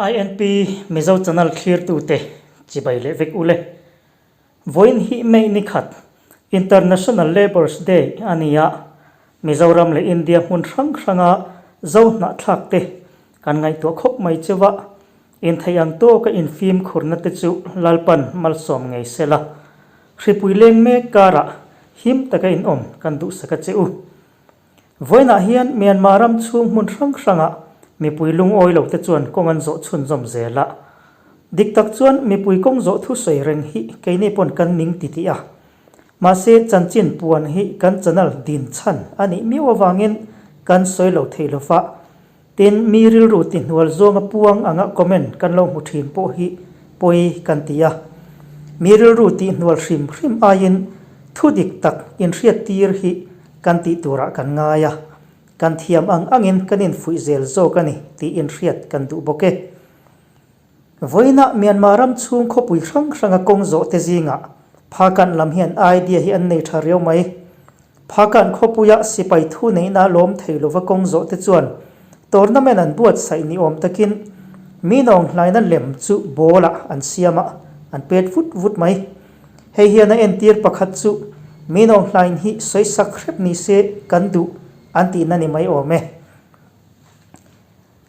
INP Mizo Channel thlirtute chibai leh vek ule. Vawiin hi May ni khat, International Labour's Day a ni a, Mizoram leh India hmun hrang hranga zo hnahthlak te kan ngaihtuah khawp mai cheu a, intheih ang tawka infimkhurna te chu Lalpan malsawm ngei sela. Hripui leng mek karah him taka inawm kan duhsak a che u. Vawiinah hian Myanmar ram chhung hmun hrang hrangah mipui lungawi lo te chuan kawng an zawh chhunzawm zel a. Dik tak chuan mipui kawng zawh thusawi reng hi keini pawn kan ning ti tih a. Mahse chanchin puan hi kan channel din chhan a nih miau avangin kan sawi lo thei lo va. Tin, mi rilru ti hnual zawnga puang anga comment kan lo hmu thin pawh hi pawi kan ti a. Mi rilru ti hnual hrim hrim aiin thu dik tak inhriattir hi kan tih turah kan ngai a, kan thiam ang angin kan infuih zel zawk a ni tih inhriat kan duh bawk e. Vawiinah Myanmar ram chhung khawpui hrang hranga kawng zawh te zingah Phakan lam hian idea hi an nei tha riau mai. Phakan khawpuia sipai thu neihna lawm thei lova kawng zawh te chuan tournament an buatsaih ni awm takin mi nawng hlaina lem chu ball ah an siam a, an pet vut vut mai. Hei hian a entir pakhat chu mi nawng hlain hi sawisak hrep ni se kan duh an tihna ni mai awm e.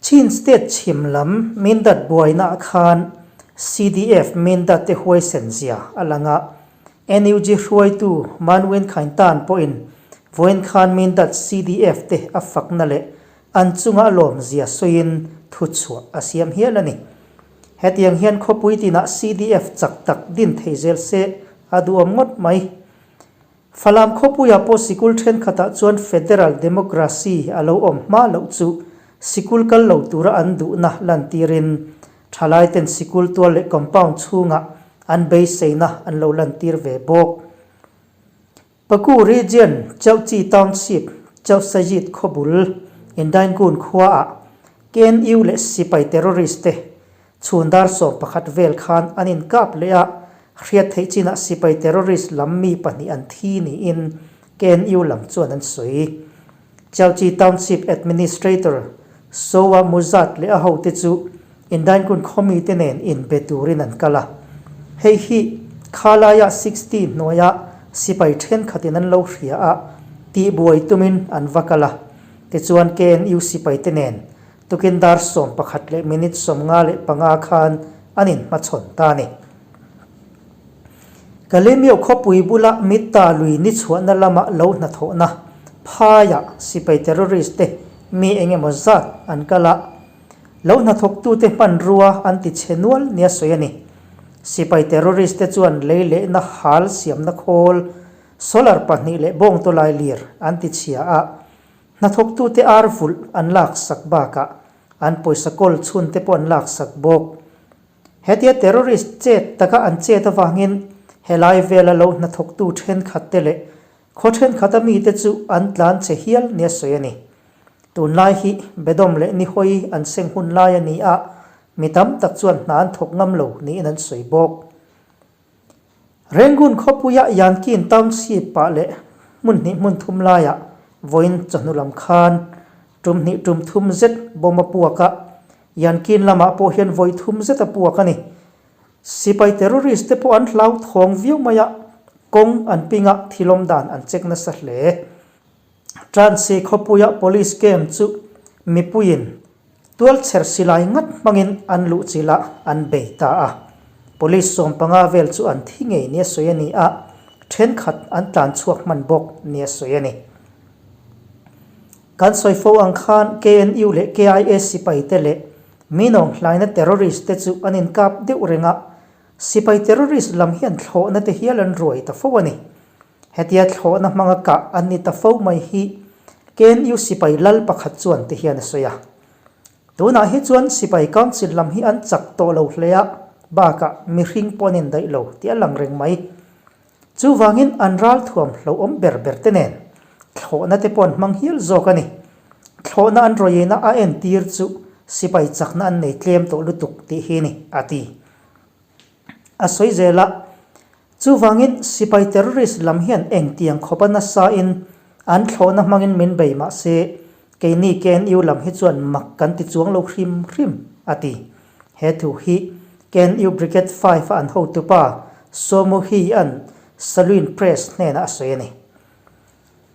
Chin State chhim lam Mindat buainaah khan CDF Mindat te huaisen zia a lang a, NUG hruaitu Manwin Khaintan pawhin vawiin khan Mindat CDF te a fakna leh an chunga a lawmzia sawiin thuchhuah a siam hial a ni. Hetiang hian khawpui tinah CDF chak tak din thei zel se a duhawm ngawt mai. Falam khawpuiah pawh sikul thenkhatah chuan Federal Democracy a lo awm hma loh chu sikul kal lo tura an duhna lantirin thalaiten sikul tual leh compound chhungah an beiseina an lo lantir ve bawk. Paku Region, Chauchi Township, Chausayit khawbul, Indaingun khuaah KNU leh sipai terrorist te Chhun dar 11 vel khan an inkap leh a, hriat theih chinah sipai terrorist lam mi pahnih an thi niin KNU lam chuan an sawi. Chauchi Township Administrator Sowa Muzat leh a hote chu Indainkun khawmi te nen inbe turin an kal a. Hei hi khalaiah 60 hnuaia sipai thenkhatin an lo hria a, tihbuai tumin an va kal a. Tichuan KNU sipai te nen Tukin dar 11 leh minute 55 khan an inhmachhawn ta a ni. Kalemio khawpui bula Mitta lui ni chhuahna lama lo hnathawhna phaiah sipai terrorist te mi eng emaw zat an kal a, lo hnathawktute hmanrua an ti chhe nual nia sawi a ni. Sipai terrorist te chuan lei lehna hal siamna khawl, solar pahnih leh bawngtawlai lir an ti chhia a, Hnathawktute ar vulh an laksak bakah an pawisa kawl chhunte pawh an laksak bawk. Hetia terrorist chet taka an chet avangin helai vela lo hnathawktu thenkhatte leh khaw thenkhat a mite chu an tlan che hial nia sawi a ni. Tunlai hi bedawm leh nihawi an seng hun lai a ni a, mi tam tak chuan hna an thawk ngam lo niin an sawi bawk. Rangoon khawpuia Yankin Township-ah leh hmun hnih hmun thum laiah vawiin chawhnu lam khan tum hnih tum thum zet bomb a puak a, Yankin lamah pawh hian vawi thum zet a puak a ni. Sipai terrorist te pawh an hlauthawng viau mai a, kawng an ping a, thilawm dan an check nasa hle. Transi khawpuia police camp chu mipuiin Tualchher silai ngat hmangin an luhchilh a, an bei ta a. Police 15 vel chu an thi ngei nia sawi a ni a, thenkhat an tlan chhuak hman bawk nia sawi a ni. Kan sawi fo ang khan KNU leh KIA sipai te leh Minawng hlaina terrorist te chu an inkap deuh reng a, sipai terrorist lam hian thlawhna te hial an ruai ta fo a ni. Hetia thlawhna hmanga kah an ni ta fo mai hi KNU sipai lal pakhat chuan ti hian a sawi a. Tunah hi chuan sipai council lam hi an chak tawh lo hle a, bakah mihring pawh an indaih lo tih a lang reng mai. Chuvangin an ralthuam hlauhawm ber ber te nen thlawhna te pawh an hmang hial zawk a ni. Thlawhna an rawina a entir chu sipai chakna an nei tlem tawh lutuk tih hi ni, a ti. A sawi zel a, Chuvangin sipai terrorist lam hian engtiang khawp a nasa in an thlawhna hmangin min bei mah se, keini KNU lam hi chuan mak kan ti chuang lo hrim hrim, a ti. He thu hi KNU Brigade Five-a an hotupa Somuhi-a'n Salween Press hnenah a sawi a ni.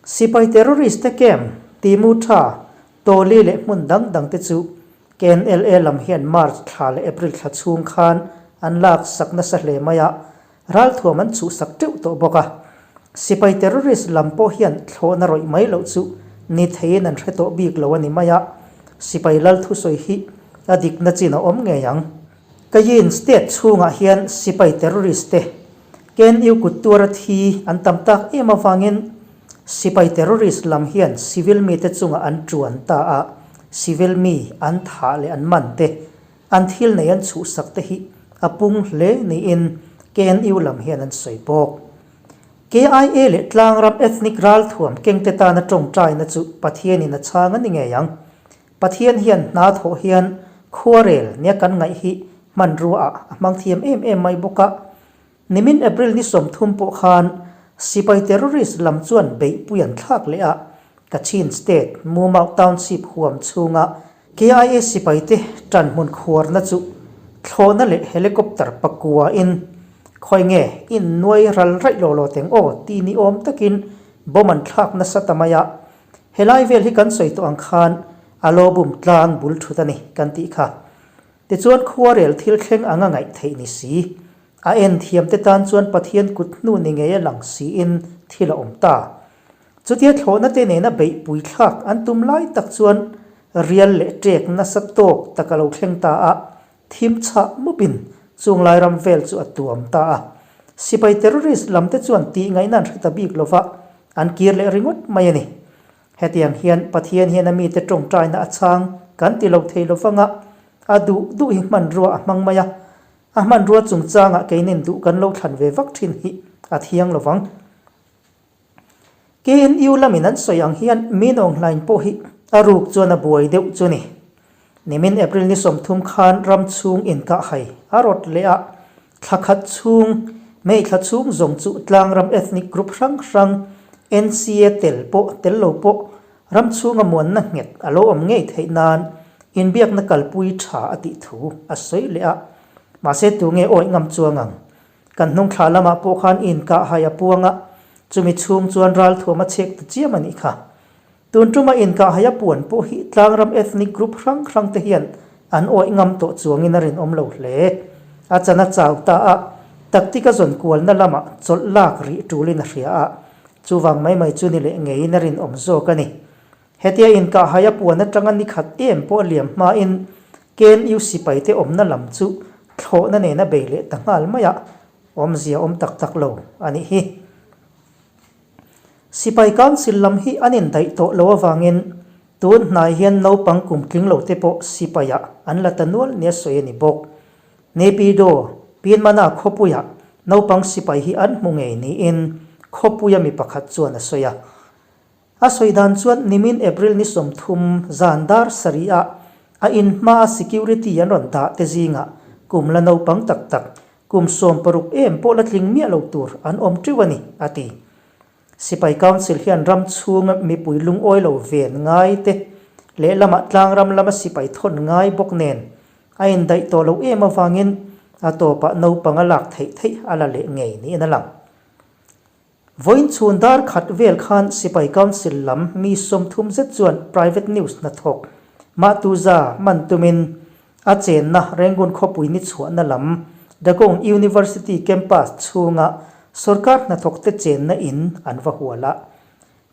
Sipai terrorist te camp, Timu Tha, Tawli leh hmun dang dang te chu KNLA lam hian March thla leh April thla chhung khan an lak sak nasa hle mai a, ralthuam an chhuhsak teuh tawh bawk a. Sipai terrorist lam pawh hian thlawhna rawih mai loh chu ni theiin an hre tawh bik lo a ni mai a, sipai lal thusawi hi a dikna chin a awm ngei ang. Kayin state chhungah hian sipai terrorist te KNU kut tuara thi an tam tak em avangin sipai terrorist lam hian civil mite chungah an tuan ta a, civil mi an thah leh an man te, an thil nei an chhuhsak te hi a pung hle niin KNU lam hian an sawi bawk. KIA leh Tlangram ethnic ralthuam kengte tana tawngtaina chu Pathianin a chhang a ni ngei ang. Pathian hian hna thawh hian khuarel nia kan ngaih hi hmanrua ah a hmang thiam em em mai bawk a. Nimin April ni 30 pawh khan sipai terrorist lam chuan beihpui an thlak leh a, Kachin State Mumau Township huam chhunga KIA sipaite ṭanhmun khuarna chu thlawhna leh helicopter pakua in khawi nge in nuai ral raih law law teng aw ti ni awm takin bomb an thlak nasa ta mai a. Helai vel hi kan sawi tawh ang khan a lo bum tlang bul thut a ni kan tih kha. Tichuan khuarel thil thleng anga ngaih theih ni si. A en thiam te tan chuan Pathian kut hnu ni ngei a lang siin thil a awm ta. Chutia thlawhna te nena beihpui thlak an tum lai tak chuan rial leh ṭek nasa tawk tak a lo thleng ta a, thim chhah mupin chung lai ram vel chu a tuam ta a. Sipai terrorist lam te chuan tih ngaihna an hre ta bik lova, an kir leh ringawt mai a ni. Hetiang hian Pathian hian a mite tawngtaina a chhang kan ti lo thei lovanga, a duh duh hi hmanrua a hmang mai a. A hmanrua chungchangah keinin duh kan lo thlan ve vak thin hi a thiang lovang. KNU lamin an sawi ang hian Min Aung Hlaing pawh hi a ruk chuan a buai deuh chu ni. Nimin April ni 30 khan ram chhung inkahhai a rawt leh a, thla khat chhung, May thla chhung zawng chu tlangram ethnic group hrang hrang, NCA tel pawh tel lo pawh ram chhunga muanna nghet a lo awm ngei theih nan inbiakna kalpui tha a tih thu a sawi leh a. Mahse tunge awih ngam chuang ang? Kan hnung thla lamah pawh khan inkah hai a puang a, chumi chhung chuan ralthuam a chhek ta chiam a nih kha. Tun tuma inkah hai a puan pawh hi tlangram ethnic group hrang hrang te hian an awih ngam tawh chuangin a rinawm lo hle. A chan a chau ta a, tactic a zawn kualna lamah chawlh lak rih tulin a hria a, chuvang mai mai chu ni leh ngeiin a rinawm zawk a ni. Hetia inkah hai a puan atanga ni khat em pawh a liam hmain KNU sipaite awmna lam chu thlawhna nena bei leh ta nghal mai a, awmzia awm tak tak lo a nih hi. Sipai Council lam hi an indaih tawh lo avangin tun hnai hian naupang kum tling lo te pawh sipaiah an la ta nual nia sawi a ni bawk. Naypyidaw, Pyinmana khawpuiah naupang sipai hi an hmu ngei niin khawpuia mi pakhat chuan a sawi a. A sawi dan chuan nimin April ni 30 zan dar sarih ah a in hmaa security an rawn dah te zingah kum la naupang tak tak kum 60 em pawh la tling miah lo tur an awm teuh a ni, a ti. Sipai Council hian ram chhunga mipui lungawi lo ven ngai te lehlamah tlangram lama sipai thawn ngai bawk nen a indaih tawh loh em avangin a tawpah naupang a lak theih theih a la leh ngei niin a lang. Vawiin chhun dar khat vel khan Sipai Council lam mi 30 zet chuan private news hnathawk Mahtuza man tumin a chenna Rangoon khawpui ni chhuahna lam Dagon University campus chhunga sorkar hnathawkte chenna in an va hual a.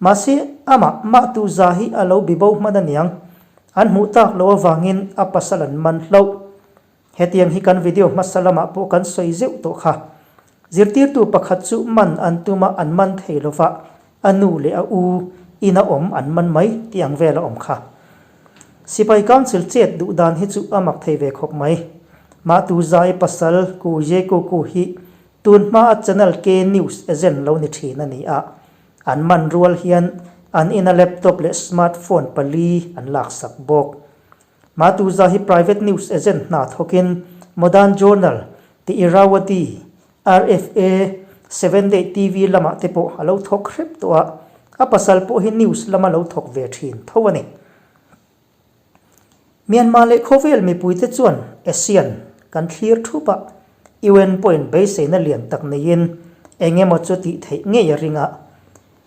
Mahse, amah Mahtuza hi a lo bibo hman aniang an hmuh tak loh avangin a pasal an man hlauh. Hetiang hi kan video hmasa lamah pawh kan sawi zeuh tawh kha. Zirtirtu pakhat chu man an tum a an man thei lova, a nu leh a u ina awm an man mai tih ang vel a awm kha. Sipai Council chet duh dan hi chu a mak thei ve khawp mai. Mahtu Zai pasal Ku Ye Ku Ku hi tun hmaa Channel K News agent lo ni thin a ni a. An man rual hian an ina laptop leh smartphone pali an laksak bawk. Matuza hi private news agent hna thawkin Modern Journal, The Irrawaddy, RFA, Seven Day TV lamah te pawh a lo thawk hrep tawh a, a pasal pawh hi news lama lo thawk ve thin tho a ni. Myanmar leh khawvel mipuite chuan ASEAN kan thlir thup a, UN pawhin beiseina lian tak neiin eng emaw chu tih theih ngei a ring a.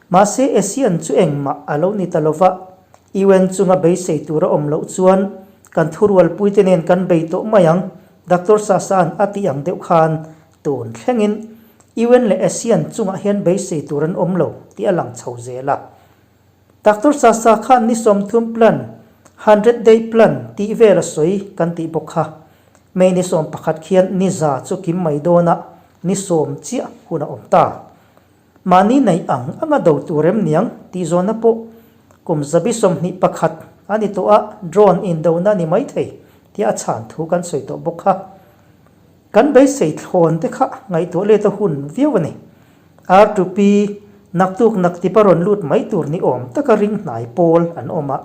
Mahse ASEAN chu engmah a lo ni ta lova, UN chunga beisei tur a awm loh chuan kan thurualpuite nen kan bei tawh mai ang, Doctor Sasa'n a tih ang deuh khan tun thlengin UN leh ASEAN chungah hian beisei tur an awm lo tih a lang chho zel a. Doctor Sasa khan ni 30 plan, hundred day plan, tih vel a sawi kan tih bawk kha. May ni 11 khian ni za chu kim mai dawn a, ni sawm chiah hun a awm ta. Mahni neih ang anga do tur em niang tih zawnna pawh kum 21 a ni tawh a, drone indona a ni maithei tia a chhan thu kan sawi tawh bawk kha. Kan beisei thlawn te kha ngaihtuah let a hun viau a ni. R2P, naktuk naktip a rawn lut mai tur ni awm taka ring hnai pawl an awm a.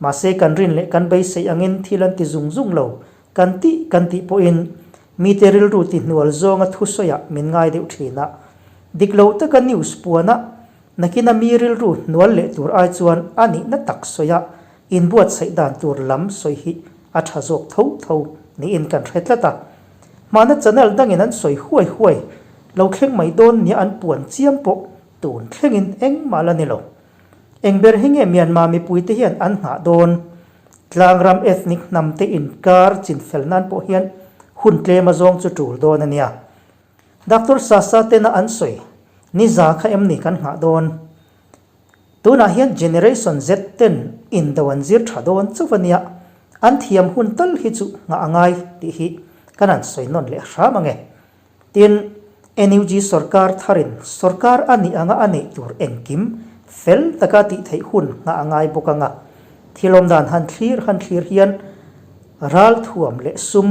Mahse kan rin leh kan beisei angin thil an ti zung zung lo kan tih kan tih pawhin mite rilru ti hnual zawnga thusawiah min ngai deuh thin a. Dik lo taka news puana nakina mi rilru hnual leh tur ai chuan a nihna tak sawiah Inbuatsaih dan tur lam sawi hi a tha zawk tho tho niin kan hre tlat a. Hmana channel dangin an sawi huai huai lo thleng mai dawn nia an puan chiam pawh tun thlengin engmah la ni lo. Eng ber hi nge Myanmar mipuite hian an nghah dawn? Tlangram ethnic hnamte inkar chinfel nan pawh hian hun tlem a zawng chu tul dawn a nia. Doctor Sasa tena an sawi ni za kha em ni kan nghah dawn? Tunah hian Generation Z ten indo an zir tha dawn chauh a nia, an thiam hun tal hi chu nghah a ngai tih hi kan han sawi nawn leh hram ang e. Tin, NUG sorkar tharin sorkar a nih anga a neih tur engkim fel taka tih theih hun nghah a ngai bawk ang a. Thil awmdan han thlir han thlir hian ralthuam leh sum,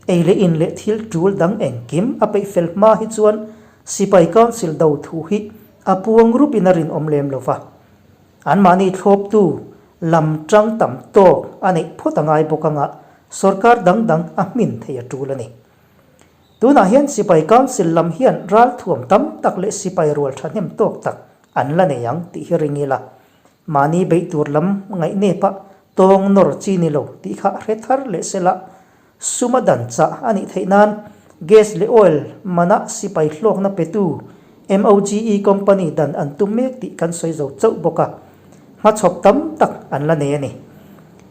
ei leh in leh thil tul dang engkim a peih fel hma hi chuan Sipai Council do thu hi A puang rup in a rinawm lem lo va, anmahni thlawptu lam tang tam tawk a neih phawt a ngai bawk anga sorkar dang dang a hmin thei a tul a ni. Tunah hian Sipai Council lam hian ralthuam tam tak leh sipai rual thahnem tawk tak an la nei ang tih hi ring ila, mahni beih tur lam ngaihnep a tawng nawr chi ni lo tih kha hre thar leh sela Suma dan chah a nih theih nan gas leh oil mana sipai hlawkna petu MOGE company dan an tum mek tih kan sawi zo chauh bawk a, hmachhawp tam tak an la nei a ni.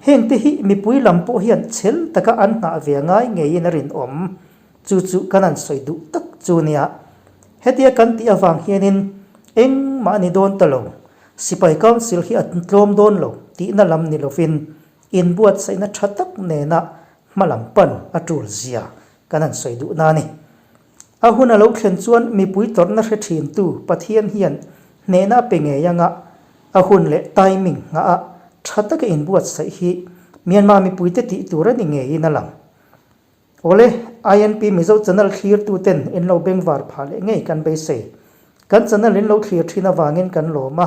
Hengte hi mipui lam pawh hian chhel taka an nghah ve ngai ngeiin a rinawm. Chu chu kan han sawi duh tak chu nia. Hetia kan tih avang hianin engmah a ni dawn ta lo, sipai council hi an tlawm dawn lo tihna lam ni lovin Inbuatsaihna tha tak nena hmalam pan a tul zia kan han sawi duh na a ni. A hun a lo thlen chuan mipui tawrhna hre thintu Pathian hian hnehna a pe ngei anga a hun leh timing nghah a tha taka inbuatsaih hi Myanmar mipuite tih tur a ni ngeiin a lang. Awle, INP Mizo channel thlirtuten in lo bengvar phah leh ngei kan beisei. Kan channel in lo thlir thin avangin kan lawm a.